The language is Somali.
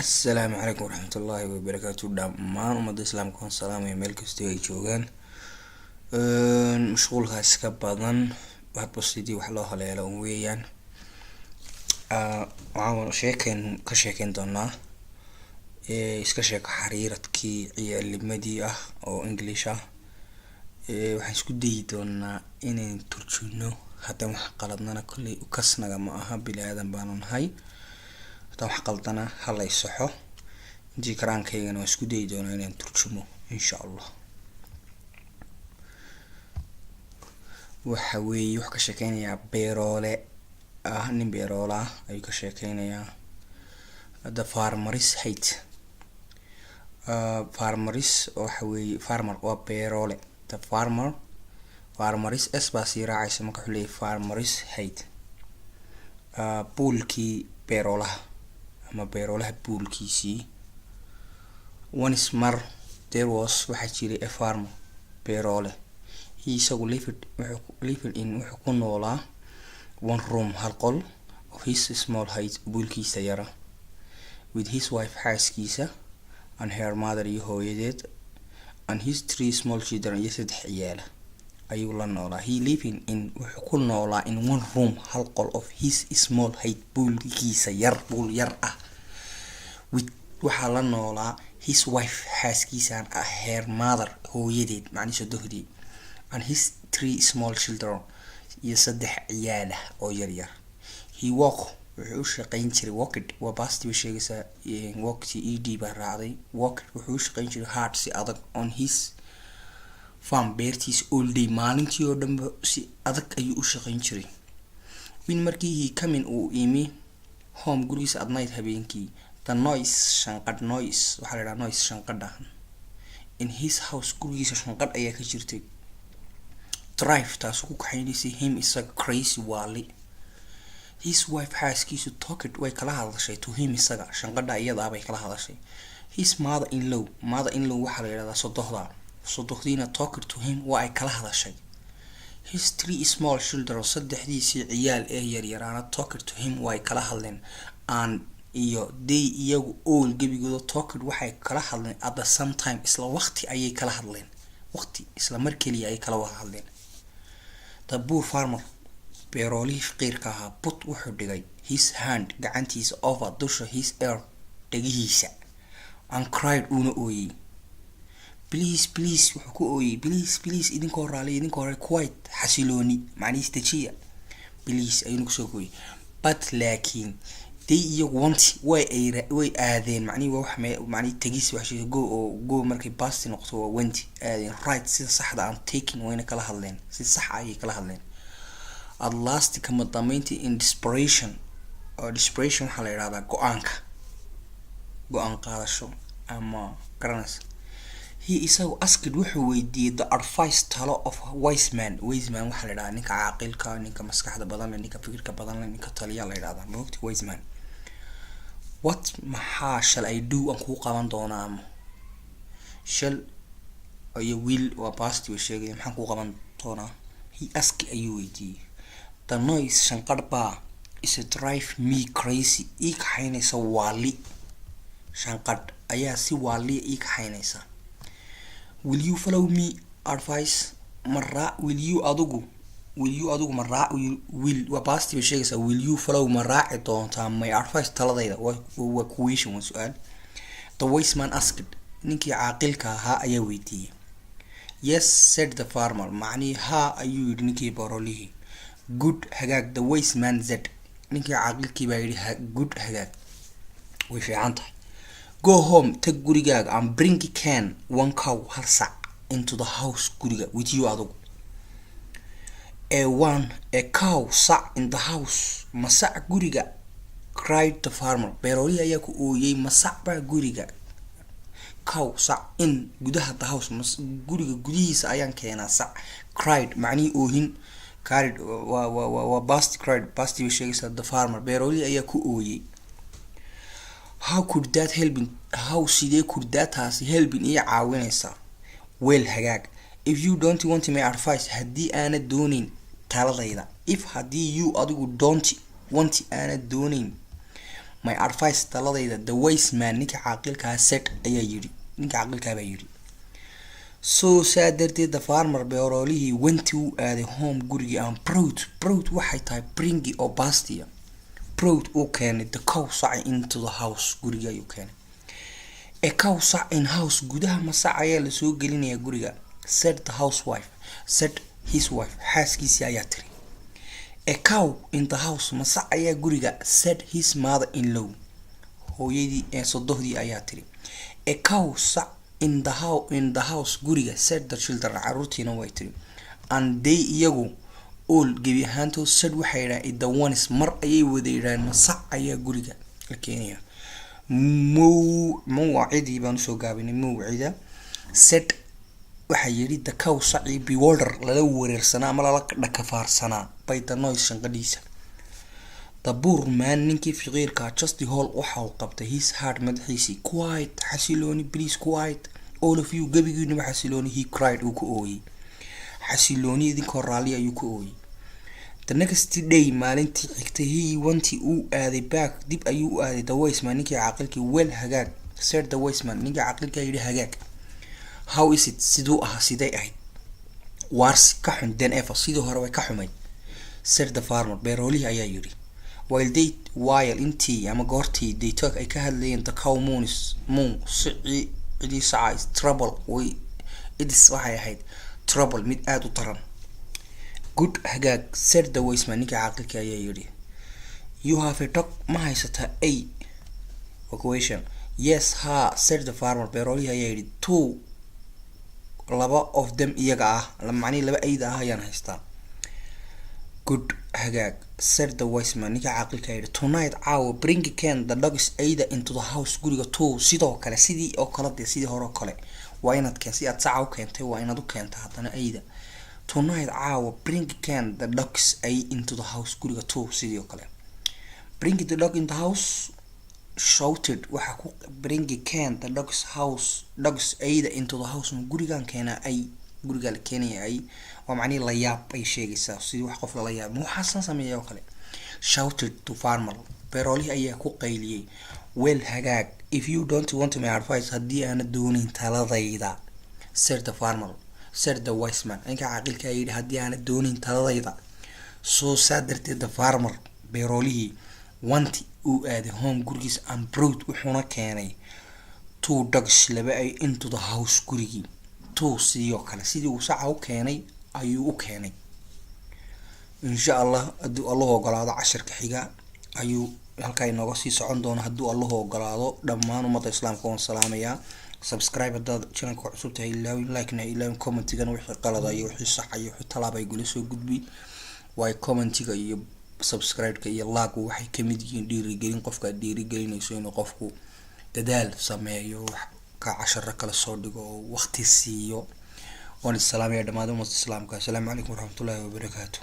Assalaamu calaykum waraxmatullaahi wabarakaatu. Dhammaan ummadda islaamka waan salaamaya meel kastoo ay joogaan. Mashquulkaas ka badan hadba sidii wax loo haleelo un weeyaan. Waxaan sheekeyn ka sheekeyn doonaa iska sheeko xariiradkii ciyaalnimadii ah oo English ah. Waxaan isku dayi doonaa inayn turjuno. Haddaan wax qaladnana, kolley ukasnaga ma aha, bini aadan baanu nahay. Haddaan wax qaldana hala isaxo. Intii karaankaygana waan isku dayi doonaa inaan turjumo, insha Allah. Waxa weeye, wuxuu ka sheekeynayaa beeroole ah, nin beeroole ah ayuu ka sheekeynayaa. The Farmer's Hut. Farmer's waxa weeye farmer, waa beeroole. The farmer, farmer's s baa sii raacaysa. Marka wuxuu leeyahay farmer's hut, buulkii beeroolaha ama beeroolaha buulkiisii. Once, mar, there was, waxaa jiray, a farmer, beeroole. He, isagu, lived, wuxuu, lived in, wuxuu ku noolaa, one room, hal qol, of his small hut, buulkiisa yara, with his wife, xaaskiisa, and her mother, iyo hooyadeed, and his three small children, iyo saddex ciyaala ayuu la noolaa. He living in, wuxuu ku noolaa, in one room, hal qol, of his small hut, buulkiisa yar, buul yar ah, with, waxaa la noolaa, his wife, xaaskiisaan ah, her mother, hooyadeed, macnihi sodohdii, and his three small children, iyo saddex ciyaalah oo yaryar. He work, wuxuu u shaqeyn jiray, worked waa past bay sheegaysaa, worked e d baa raacday. Worked, wuxuu u shaqeyn jiray, hard, si adag, on his farm, beertiisa, all day, maalintii oo dhanba si adag ayuu u shaqeyn jiray. When, markii, he coming, uu imi, home, gurigiisa, at night, habeenkii, the noise, shanqadh. Noise waxaa la idhaha noise, shanqadha. In his house, gurigiisa shanqadh ayaa ka jirtay. Drive, taasu ku kaxaynaysay, him, isaga, crazy, waali. His wife, xaaskiisu, talked, way kala hadashay, to him, isaga, shanqadha iyada bay kala hadashay. His mother in law, mother in law waxaa la yidhahdaa sodohda, sodohdiina, talked to him, waa ay kala hadashay. His three small children, saddexdiisii ciyaal ee yaryaraana, talked to him, waa ay kala hadleen. And, iyo, they, iyagu, all, gebigooda, talked, waxay kala hadleen, at the same time, isla waqti ayay kala hadleen, waqti isla mar keliya ayay kala wada hadleen. The poor farmer, beeroolihii faqiirka ahaa, put, wuxuu dhigay, his hand, gacantiisa, over, dusha, his ear, dhegihiisa, and cried, uuna ooyey. "Please, please," wuxuu ku ooyey, "please, please, idinkoo raaliya, idinkoo raali, quiet, xasilooni," macnihiis dejiya, please ayuuna kusoo gooyey. But, laakiin, they, iyagu, went, way ay way aadeen, macnihi waa wax me macnihi tegis wax sheegay, go oo go markay past noqoto waa went, aadeen, right, sida saxda aan, taking, wayna kala hadleen, si sax ayay kala hadleen. At last, kama dambeyntii, in desperation oo desperation waxaa la yidhahdaa go-aanka, go-aan qaadasho ama garanaysa. He, isagu, asked, wuxuu weydiiyey, the advice, talo, of wise man. Wise man waxaa la yidhahdaa ninka caaqilka, ninka maskaxda badan leh, ninka fikirka badan leh, ninka taliya la yidhahdaa, maogti, wise man. What, maxaa, shall I do, aan kuu qaban doonaa? Ama shall iyo will waa past way sheegaya. Maxaan kuu qaban doonaa? He ask, ayuu weydiiyey. The noise, shanqadh baa, is a drive me crazy, ii kaxaynaysa waali, shanqadh ayaa si waaliya ii kaxaynaysa. Will you follow me advice, ma raa, will you, adigu, will you, adigu ma raac, will waa past bay sheegaysaa. Will you follow, ma raaci doontaa, my advice, taladayda? Waa question, waa su-aal. The wise man asked, ninkii caaqilka ahaa ayaa weydiiyey. "Yes," said the farmer, macnihii haa ayuu yidhi ninkii beerolihii. "Good," hagaag, the wise man said, ninkii caaqilkii baa yidhi, "Good," hagaag, way fiican tahay. "Go home," tag gurigaaga, and bring, keen, one cow, hal sac, into the house, guriga, with you, adigu. A one, a cow, sac, in the house, ma sac guriga? Cried the farmer, beeroolihii ayaa ku ooyey, ma sac baa guriga? Cow, sac, in, gudaha, the house, mas guriga gudihiisa ayaan keenaa sac? Cried macnihii oohin. Cried waa past. Cried past bay sheegaysaa. The farmer, beeroolihii ayaa ku ooyey. How could that helping, how, sidee, could that, taasi, helping, ii caawinaysaa? Well, hagaag, if you don't want my advice, haddii aanad dooneyn taladayda, if, haddii, you, adigu, don't want, aanad dooneyn, My advice, taladayda, the wise man, ninka caaqilkaa, said, ayaa yidhi, ninka caaqilkaa baa yidhi. So, saa darteed, the farmer, beeroolihii, went, uu aaday, home, gurigii, and brought, brought waxay tahay bring oo past-iya, brought, uu keenay, the cow, sac, into the house, gurigii ayuu keenay. A cow, sac, in house, gudaha ma sac ayaa lasoo gelinayaa guriga? Said the housewife, said his wife, xaaskiisii ayaa tiri. A cow in the house, ma sac ayaa guriga? Said his mother in law, hooyadii ee sodohdii ayaa tiri. A cow, sac, in the house, in the house, guriga, said the children, caruurtiina way tiri. And they, iyagu, all, gebi ahaantood, said, waxay yidhahaan, at once, mar ayay wada yidhahaan, ma sac ayaa guriga la keenaya? Mow mawcidii baan usoo gaabinay mawcida. Said, waxaa yidhi, the cow, sacii, bewildered, lala wareersanaa ama lala dhakafaarsanaa, by the noise, shanqadhiisa. The poor man, ninkii faqiirkaa, just hold, waxa uu qabtay, his head, madaxiisii. Quiet, xasilooni, please, quiet, all of you, gebigiinuba xasilooni, he cried, uu ku ooyey. Xasilooni idinkoo raalli, ayuu ku ooyey. The next day, maalintii xigtay, he went, uu aaday, back, dib ayuu u aaday, the wise man, ninkii caaqilkii. Well, hagaag, said the wise man, ninkii caaqilkaa yidhi hagaag. How is it, siduu ahaa, siday ahayd? Worse, ka xun, than ever, sidii hore way ka xumayd, said the farmer, beeroolihii ayaa yidhi. While they, while, intii ama goortii, they talk, ay ka hadlayeen, the cow moo's moo, sicii, cidii saca, is terrible, way, it is, waxay ahayd, terrible, mid aada u daran. Good, hagaag, said the wise man, ninkii caaqilkii ayaa yidhi. You have a dog, ma haysataa a question? Yes, ha, said the farmer, beeroolihii ayaa yidhi. Two, laba, of them, iyaga ah, macnihi laba eyda ah ayaan haystaa. Good, hagaag, said the wise man, ninka caaqilka yidhi. Tonight, caawa, bring, keen, the dogs, eyda, into the house, guriga, too, sidoo kale, sidii oo kale dee, sidii hore oo kale waa inaad keen, si aad saca u keentay waa inaad u keenta haddana eyda. Tonight, caawa, bring, keen, the dogs, ay, into the house, guriga, too, sidii oo kale. Bring the dog in the house, shouted, waxaa ku, bring, keen, the dogs house, dogs, eyda, into the house, gurigaan keenaa ay, gurigaa la keenaya ay, waa macnihii la yaab ay sheegaysaa, sidii wax qof lala yaab, ma waxaasan sameeya oo kale. Shouted the farmer, beeroolihii ayaa ku qayliyey. Well, hagaag, if you don't want my advice, haddii aana doonin taladayda, said the farmer, said the wise man, ninka caaqilka yidhi, haddii aana doonin taladayda. So, saa darteed, the farmer, beeroolihii, went, uu aaday, home, gurigiisa, and brought, wuxuuna keenay, two dogs, laba ay, into the house, gurigii, too, sidii oo kale, sidii uu saca u keenay ayuu u keenay. Insha Allah, hadduu Allahu ogolaado, cashirka xiga ayuu halkaa inooga sii socon doona, hadduu Allahu ogolaado. Dhammaan ummadda islaamka waan salaamayaa. Subscribe haddaad channelka cusub tahay ilaawin, like-na ilaawin, commentigana wixii qalada iyo wixii sax iyo wixii talaaba ay gula soo gudbi waayo. Commentiga iyo subscribe-ka iyo like-gu waxay kamid yihiin dhiirigelin qofka aad dhiirigelinayso inuu qofku dadaal sameeyo, wax ka casharo kala soo dhigo oo waqti siiyo. Waan is salaamaya dhammaan ummadda islaamka. Asalaamu calaykum waraxmatullaahi wabarakaatu.